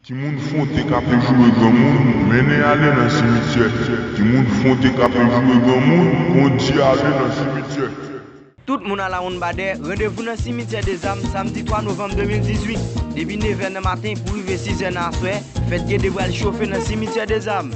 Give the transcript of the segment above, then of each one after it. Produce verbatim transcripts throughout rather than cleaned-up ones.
Timoun fwonte k ape joure granmoun, mennen ale nan simityè. Timoun fwonte k ape joure granmoun, kondui ale nan simityè. Tout moun Alawonnbadè, randevou nan simityè Dezam, samdi twa novanm de mil dizuit, depi nevè nan maten pou rive sizè nan aswè, fèt Gede pral chofe nan simityè Dezam.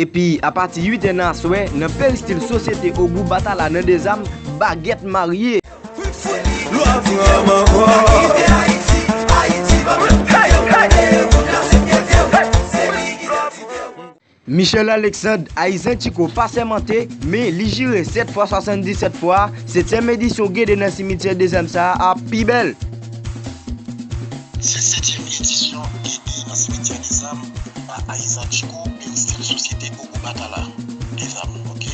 Epi, apati uit è nan aswè, nan peristil Sosyete Ogou Batala nan Dezam, bagèt marye. Michel Alexandre, Ayizan Tchiko pa sèmante, men li jire sèt fwa swasanndisèt fwa, setyèm edisyon Gede nan simityè Dezam sa a ap pi bèl. Se setyèm edisyon Gede nan simityè Dezam pa Ayizan Tchiko, peristil Sosyete Ogou Batala Dezam, oke?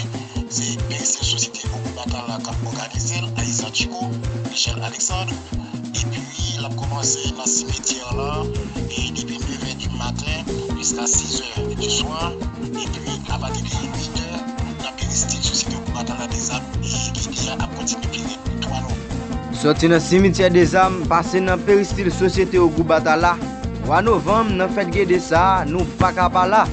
Se peristil Sosyete Ogou Batala k ap òganize l, Ayizan Tchiko, Michel Alexandre. Epi, l ap kòmanse nan simityè lan, e depi nevè di maten jiska sizè di swa. Epi, apati de uit è, nan peristil Sosyete Ogou Batala Dezam, e Gede a ap kontinye pi rèd twa novanm. Sòti nan simityè Dezam, pase nan peristil Sosyete Ogou Batala. Twa novanm, nan fèt Gede sa a, nou pa ka pa la.